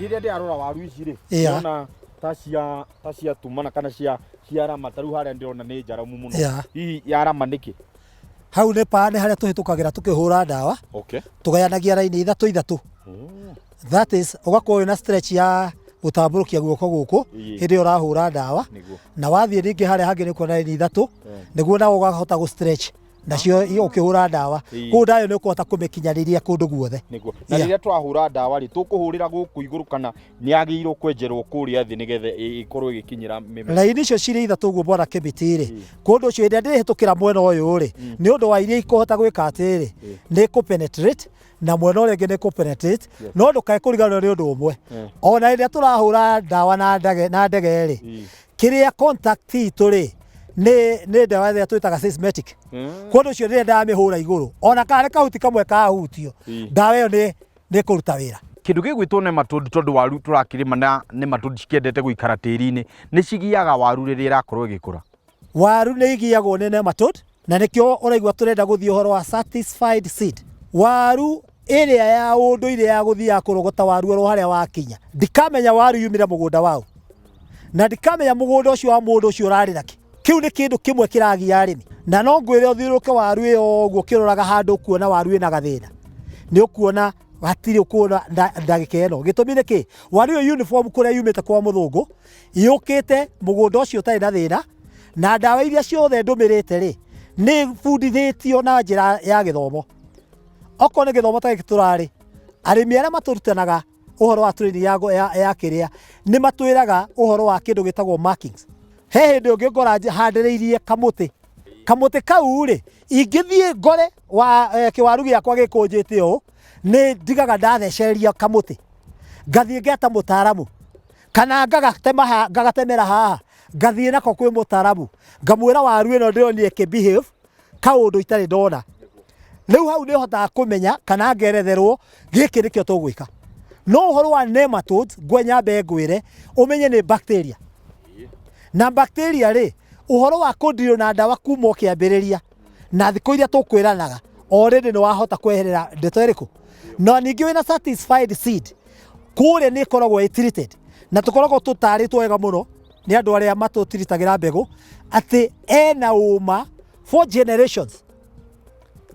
Rĩrĩa ndĩrarora waru ici rĩ, ndĩrona ta cia ta cia tumana kana cia cia rama, ta rĩu harĩa ndĩrona nĩ njaramu mũno. Hihi ya rama nĩkĩ? Hau nĩ pa nĩ harĩa tũhĩtũkagĩra tũkĩhũra ndawa. Tũgayanagia raini ithatũ ithatũ. That is ũgakorwo wĩna stretch ya gũtambũrũkia guoko gũkũ hĩndĩ ĩyo ũrahũra ndawa. Na wathiĩ ningĩ harĩa hangĩ nĩ ũkuona raini ithatũ, nĩguo nawe ũkahota gũ stretch nacio ũkĩhũra ndawa. Koguo ndawa ĩyo nĩ ũkũhota kũmĩkinyanĩria kũndũ guothe. Nĩguo. Na rĩrĩa twahũra ndawa rĩ, tũkũhũrĩra gũkũ igũrũ kana nĩ yagĩrĩirwo kwenjerwo kũrĩa thĩ nĩgetha ĩkorwo ĩgĩkinyĩra mĩmera? Raini icio cirĩ ithatũ ũguo bwana Kĩmiti rĩ, kũndũ ũcio hĩndĩ ĩrĩa ndĩrĩhĩtũkĩra mwena ũyũ rĩ, nĩ ũndũ wa iria ikũhota gwĩka atĩrĩ, nĩ kũ penetrate na mwena ũrĩa ũngĩ nĩ kũ penetrate, no ndũkae kũriganĩrwo nĩ ũndũ ũmwe. Ona hĩndĩ ĩrĩa tũrahũra ndawa na ndege na ndege rĩ, kĩrĩa contact itũ rĩ, nĩ nĩ ndawa ĩrĩa twĩtaga seismic. Kũndũ ũcio rĩrĩa ndamĩhũra igũrũ, ona kana nĩ kahuti kamwe kahutio, ndawa ĩyo nĩ nĩ ĩkũruta wĩra. Kĩndũ gĩgwĩtwo nematode tondũ waru tũrakĩrĩma na nematode cikĩendete gũikara tĩri-inĩ, nĩ cigiaga waru rĩrĩa ĩrakorwo ĩgĩkũra? Waru nĩ igiagwo nĩ nematode na nĩkĩo ũraigua tũrenda gũthiĩ ũhoro wa certified seed. Waru ĩrĩa ya ũndũire ya gũthiaga kũrogota waru oro harĩa wakinya, ndikamenya waru yumire mũgũnda waũ na ndikamenya mũgũnda ũcio wa mũndũ ũcio ũrarĩ nakĩ. Kĩu nĩ kĩndũ kĩmwe kĩragia arĩmi. Na no ngwĩre ũthiũrũrũke waru ĩyo ũguo ũkĩroraga handũ ũkuona waru ĩna gathĩna, nĩ ũkuona hatirĩ ũkuona ndagĩka ĩno. Gĩtũmi nĩ kĩ? Waru ĩyo uniform kũrĩa yumĩte kwa mũthũngũ, yũkĩte mũgũnda ũcio ũtarĩ na thĩna, na ndawa iria ciothe ndũmĩrĩte rĩ, nĩ bundithĩtio na njĩra ya gĩthomo. Okorwo nĩ gĩthomo ta gĩkĩ tũrarĩ, arĩmi arĩa matũrutanaga ũhoro wa training ya, ya, ya kĩrĩa, nĩ matwĩraga ũhoro wa kĩndũ gĩtagwo markings. He hĩndĩ ũngĩ ngora handĩrĩirie kamũtĩ, kamũtĩ kau rĩ, ingĩthiĩ ngore wa, kĩwaru gĩakwa gĩkũnjĩte ũũ, nĩ ndigaga ndathecereria kamũtĩ, ngathiĩ ngeta mũtaaramu, kana ngagatema ngagatemera haha, ngathiĩ nako kwĩ mũtaaramu, ngamwĩra waru ĩno ndĩronire ĩkĩ behave kaũndũ itarĩ ndona. Rĩu hau nĩ hotaga kũmenya kana ngeretherwo gĩkĩ nĩkĩo tũgwĩka. No ũhoro wa nematodes ngwe nyambe ngwĩre ũmenye nĩ bacteria. Na bacteria rĩ, ũhoro wa kũndirwo na ndawa kuma o kĩambĩrĩria na thikũ iria tũkwĩranaga already nĩ wahota kweherera ndeto ĩrĩkũ. Na ningĩ wĩna satisfied seed kũrĩa nĩ ĩkoragwo ĩ treated na tũkoragwo tũtarĩtwo wega mũno nĩ andũ arĩa matũtiritagĩra mbegũ atĩ ena ũma for generations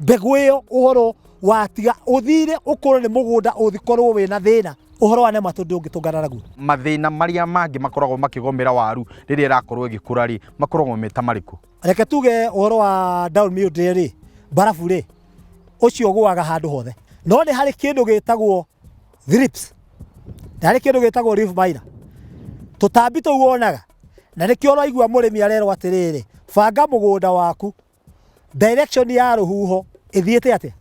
mbegũ ĩyo ũhoro watiga ũthire ũkorwo nĩ mũgũnda ũthikorwo wĩna thĩna ũhoro wa nematode ndũngĩtũngana naguo. Mathĩna marĩa mangĩ makoragwo makĩgomera waru rĩrĩa ĩrakorwo ĩgĩkũra rĩ, makoragwo me ta marĩkũ? Reke tuge ũhoro wa down mildew rĩ, mbarabu rĩ, ũcio ũgũaga handũ hothe. No nĩ harĩ kĩndũ gĩtagwo thrips, nĩ harĩ kĩndũ gĩtagwo leaf miner. Tũtambi tũu wonaga, na nĩkĩo ũraigua mũrĩmi arerwo atĩrĩrĩ, banga mũgũnda waku direction ya rũhuho ĩthiĩte atĩa?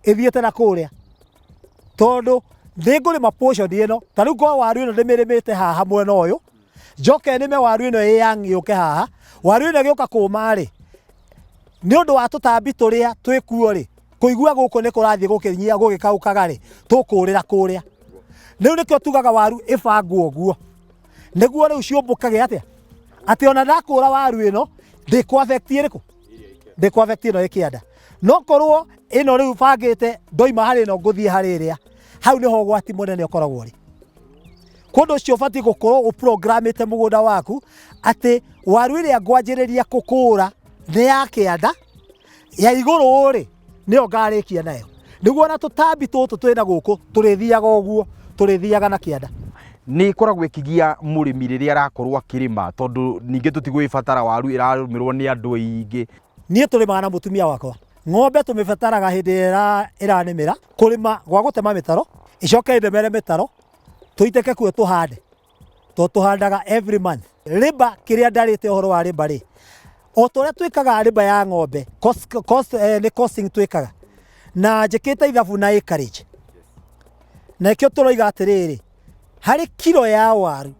Ĩthiĩte na kũrĩa. Tondũ nĩ ngũrĩma portion ĩno, ta rĩu ngorwo waru ĩno ndĩmĩrĩmĩte haha mwena ũyũ, njoke nĩme waru ĩno ĩ young yũke haha, waru ĩno ĩgĩũka kũma rĩ, nĩ ũndũ wa tũtambi tũrĩa twĩkuo rĩ, kũigua gũkũ nĩ kũrathiĩ gũkĩnyia gũgĩkaũkaga rĩ, tũkũrĩra kũrĩa. Rĩu nĩkĩo tugaga waru ĩbangwo ũguo, nĩguo rĩu ciũmbũkage atĩa? Atĩ ona ndakũra waru ĩno, ndĩkũ affect ĩrĩkũ? Ndĩkũ affect ĩno ĩ kĩanda. No korwo ĩno rĩu bangĩte ndoima harĩ ĩno ngũthiĩ harĩ ĩrĩa, hau nĩho ũgwati mũnene ũkoragwo ũrĩ. Kũndũ ũcio ũbatiĩ gũkorwo ũprogramĩte mũgũnda waku atĩ waru ĩrĩa ngwanjĩrĩria kũkũra nĩ ya kĩanda, ya igũrũ rĩ, nĩyo ngarĩkia nayo. Nĩguo ona tũtambi tũtũ twĩna gũkũ tũrĩthiaga ũguo, tũrĩthiaga na kĩanda. Nĩ ĩkoragwo ĩkĩgia mũrĩmi rĩrĩa arakorwo akĩrĩma tondũ ningĩ tũtigũgĩbatara waru ĩrarĩmĩrwo nĩ andũ aingĩ. Niĩ tũrĩmaga na mũtumia wakwa. Ng'ombe tũmĩbataraga hĩndĩ ĩrĩa ĩranĩmĩra, kũrĩma gwa gũtema mĩtaro, ĩcoke ĩndemere mĩtaro, tũitĩke kuo tũhande. Tondũ tũhandaga every month. Rĩmba kĩrĩa ndarĩte ũhoro wa rĩmba rĩ, o ta ũrĩa twĩkaga rĩmba ya ng'ombe, cost, cost, nĩ costing twĩkaga. Na njĩkĩte ithabu na acreage. Na nĩkĩo tũroiga atĩrĩrĩ, harĩ kiro ya waru,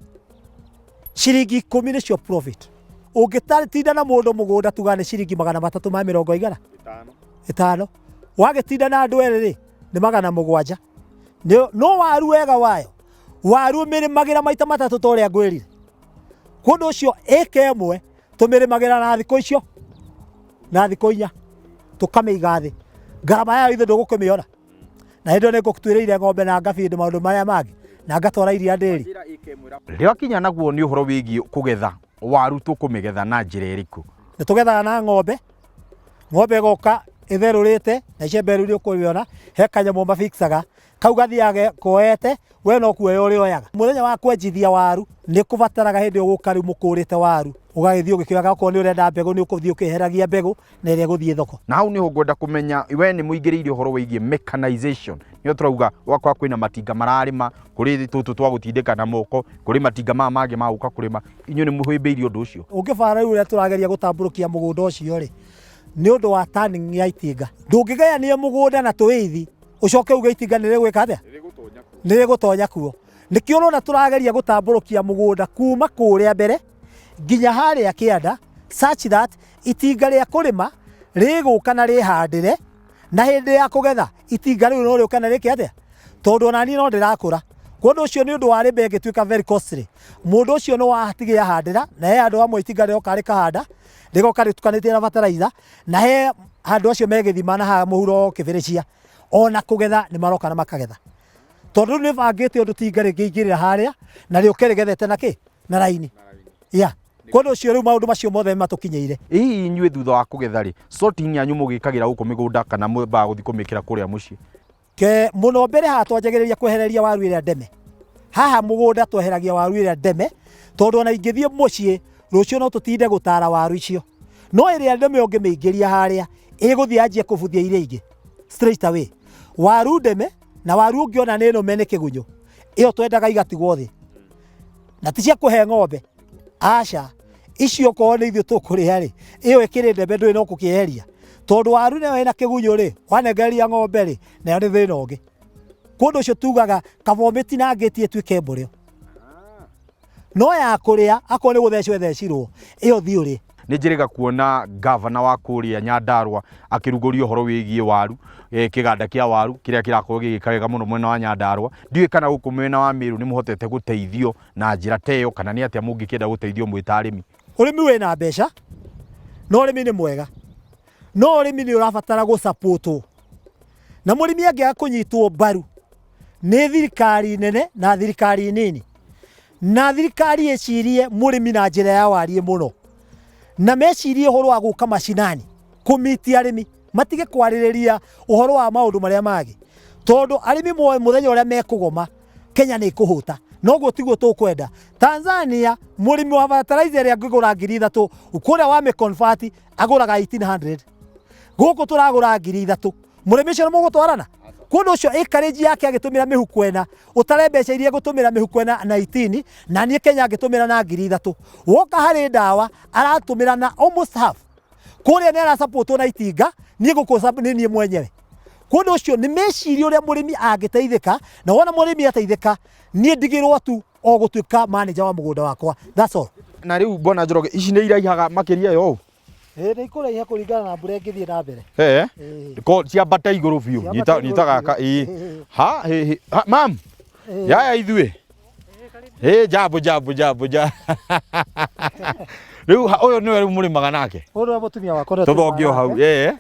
ciringi ikũmi nĩcio profit. Ũngĩtinda na mũndũ mũgũnda tuga nĩ ciringi magana matatũ ma mĩrongo igana? Ĩtano. Wagĩtinda na andũ erĩ rĩ, nĩ 700. No waru wega wayo, waru ũmĩrĩmagĩra maita matatũ ta ũrĩa ngwĩrire. Kũndũ ũcio ĩka ĩmwe tũmĩrĩmagĩra na thikũ icio, na thikũ inya, tũkamĩiga thĩ. Ngarama yayo ithuĩ ndũgũkĩmĩona. Na hĩndĩ ĩyo nĩ ngũtuĩrĩire ng'ombe na ngabindi maũndũ marĩa mangĩ. Na ngatwara iria ndĩri. Rĩakinya naguo nĩ ũhoro wĩgiĩ kũgetha waru, tũkũmĩgetha na njĩra ĩrĩkũ? Nĩ tũgethaga na ng'ombe. Ng'ombe ĩgoka ĩtherũrĩte na icembe rĩu nĩũkũrĩona he kanyamũ mafixaga kau gathiaga koete, we no kuoya ũrĩoyaga. Mũthenya wa kwenjithia waru nĩ kũbataraga hĩndĩ ĩyo gũka rĩu mũkũrĩte waru, ũgagĩthiĩ ũgĩkĩoyaga, okorwo nĩ ũrenda mbegũ nĩ ũkũthiĩ ũkĩeheragia mbegũ na ĩrĩa ĩgũthiĩ thoko. Na hau nĩho ngwenda kũmenya, we nĩ mũingĩrĩire ũhoro wĩgiĩ mechanization, nĩyo tũrauga ũgakora kwĩna matinga mararĩma, kũrĩ tũtũ twa gũtindĩka na moko, kũrĩ matinga maya mangĩ ma gũka kũrĩma, inyuĩ nĩ mũhĩmbĩirie ũndũ ũcio? Ũngĩbara rĩu ũrĩa tũrageria gũtambũrũkia mũgũnda ũcio rĩ, nĩ ũndũ wa turning ya itinga. Ndũngĩgayania mũgũnda na tũĩithi ũcoke uge itinga nĩ rĩgwĩka atĩa? Nĩ rĩgũtonya kuo. Nĩkĩo ũrona tũrageria gũtambũrũkia mũgũnda kuma kũrĩa mbere nginya harĩa kĩanda, such that itinga rĩa kũrĩma rĩgũka na rĩhandĩre, na hĩndĩ ya kũgetha itinga rĩu no rĩũke na rĩke atĩa? Tondũ ona niĩ no ndĩrakũra. Kwa ũndũ ũcio nĩ ũndũ wa rĩmbe ĩngĩtuĩka very costly. Mũndũ ũcio nĩ watigĩ ahandĩra, na he andũ amwe itinga rĩroka rĩkahanda, rĩgoka rĩtukanĩtie na bataraitha, na he andũ acio megĩthima na haha mũhuro kĩbĩrĩcia. Ona kũgetha nĩ maroka na makagetha. Tondũ rĩu nĩ bangĩte ũndũ tinga rĩngĩingĩrĩra harĩa na rĩũke rĩgethete na kĩ? Na raini. Yeah. Kwa ũndũ ũcio rĩu maũndũ macio mothe nĩ matũkinyĩire. Hihi inyuĩ thutha wa kũgetha rĩ, sorting yanyu mũgĩkagĩra gũkũ mĩgũnda kana mwambaga gũthiĩ kũmĩkĩra kũrĩa mũciĩ? Ke mũno mbere haha twanjagĩrĩria kwehereria waru ĩrĩa ndeme. Haha mũgũnda tweheragia waru ĩrĩa ndeme, tondũ ona ingĩthiĩ mũciĩ rũciũ no tũtinde gũtara waru icio. No ĩrĩa ndeme ũngĩmĩingĩria harĩa, ĩgũthiĩ yanjie kũbuthia iria ingĩ straight away. Waru ndeme na waru ũngĩona nĩ nũme nĩ kĩgunyũ, ĩyo twendaga igatigwo thĩ. Na ti cia kũhe ng'ombe, aca. Icio okorwo nĩ ithuĩ tũkũrĩa rĩ, ĩyo ĩkĩrĩ ndembe ndũrĩ no kũkĩeheria. Tondũ waru nayo ĩna kĩgunyũ rĩ, wanengereria ng'ombe rĩ, nayo nĩ thĩna ũngĩ. Kwa ũndũ ũcio tugaga kaba ũmĩtinangĩtie ĩtuĩke mboreo. No ya kũrĩa, akorwo nĩ gũthecwo ĩthecirwo, ĩyo thiĩ ũrĩe. Nĩ njĩrĩga kuona gavana wa kũrĩa Nyandarua akĩrugũria ũhoro wĩgiĩ waru, kĩganda kĩa waru kĩrĩa kĩrakorwo gĩgĩka wega mũno mwena wa Nyandarua. Ndiũĩ kana gũkũ mwena wa Meru nĩ mũhotete gũteithio na njĩra ta ĩyo, kana nĩ atĩa mũngĩkĩenda gũteithio mwĩ ta arĩmi? Ũrĩmi wĩna mbeca, na ũrĩmi nĩ mwega, no ũrĩmi nĩ ũrabatara gũsapotwo. Na mũrĩmi angĩaga kũnyitwo mbaru nĩ thirikari nene na thirikari nini, na thirikari ĩcirie mũrĩmi na njĩra ya wariĩ mũno, na mecirie ũhoro wa gũka macinani kũmiti arĩmi, matige kwarĩrĩria ũhoro wa maũndũ marĩa mangĩ, tondũ arĩmi moe mũthenya ũrĩa mekũgoma Kenya nĩ ĩkũhũta. Noguo tiguo tũkwenda. Tanzania mũrĩmi wa fertilizer ĩrĩa angĩgũra 3000 kũrĩa wa mĩconvert agũraga 1800, gũkũ tũragũra 3000. Mũrĩmi ũcio nĩ mũgũtwarana? Kwa ũndũ ũcio acreage yake agĩtũmĩra mĩhuko ĩna, ũtare mbeca iria egũtũmĩra mĩhuko ĩna na 18, na niĩ Kenya ngĩtũmĩra na 3000. Woka harĩ ndawa aratũmĩra na almost half. Kũrĩa nĩ arasapotwo na itinga, niĩ gũkũ nĩ niĩ mwenyewe. Kwa ũndũ ũcio nĩ meciria ũrĩa mũrĩmi angĩteithĩka, na wona mũrĩmi ateithĩka, niĩ ndigĩrwo tu o gũtuĩka manager wa mũgũnda wakwa. That's all. Na rĩu Bwana Njoroge, ici nĩ iraihaga makĩria ya ũũ? Ĩĩ nĩ ikũraiha kũringana na mbura ĩngĩthiĩ na mbere. Ĩĩ. Ko ciambate igũrũ biũ. Nyita nyita gaka ĩĩ. Ha hĩ hĩ. Ha, Mam. Yaya ithuĩ. Ĩĩ jambo jambo jambo jambo. Rĩu ũyũ nĩwe rĩu mũrĩmaga nake. Ũyũ nĩwe mũtumia wakwa. Tũthonge o hau. Ĩĩ.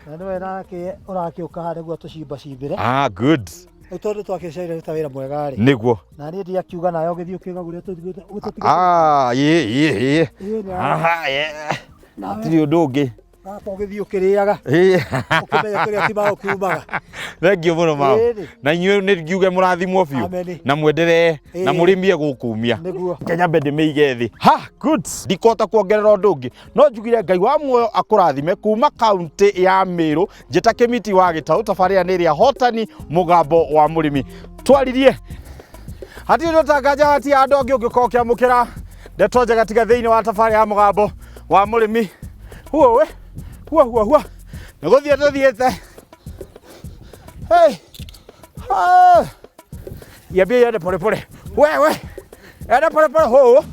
Na nĩwe nake ũrakĩũka haha nĩguo tũcimbacimbĩre. Ah, good. Rĩu tondũ twakĩcaire nĩ ta wĩra mwega rĩ. Nĩguo. Na niĩ ndiakiuga nawe ũgĩthiĩ ũkĩgagũre tũtige. Ah, ĩĩ ĩĩ ĩĩ. Ĩĩ, Aha, ĩĩ. Hatirĩ ũndũ ũngĩ. Baba ũgĩthiĩ ũkĩrĩaga. Ĩĩ. Ũkĩmenya kũrĩa ti mao kiumaga. Thengiũ mũno mao. Na inyuĩ nĩ ngiuge mũrathimwo biũ. Amen. Na mwenderee na mũrĩmie gũkumia. Nĩguo. Reke nyambe ndĩmĩige thĩ. Ha, good. Ndikũhota kuongerera ũndũ ũngĩ. No njugire Ngai wa muoyo akũrathime kuma kaunti ya Meru. Njĩta Kĩmiti wa Gĩtaũ, tabarĩra nĩ ĩrĩa hotani mũgambo wa mũrĩmi. Twaririe. Hatirĩ ũndũ tanganja hatia andũ angĩ ũngĩkorwo ũkĩamũkĩra ndeto njega tiga thĩinĩ wa tabarĩra ya mũgambo wa mũrĩmi. Huo we, huo huo huo. Nĩ gũthiĩ tũthiĩte. Hey. Ah. Iambie iende pole pole. Wewe. Enda pole pole hũ.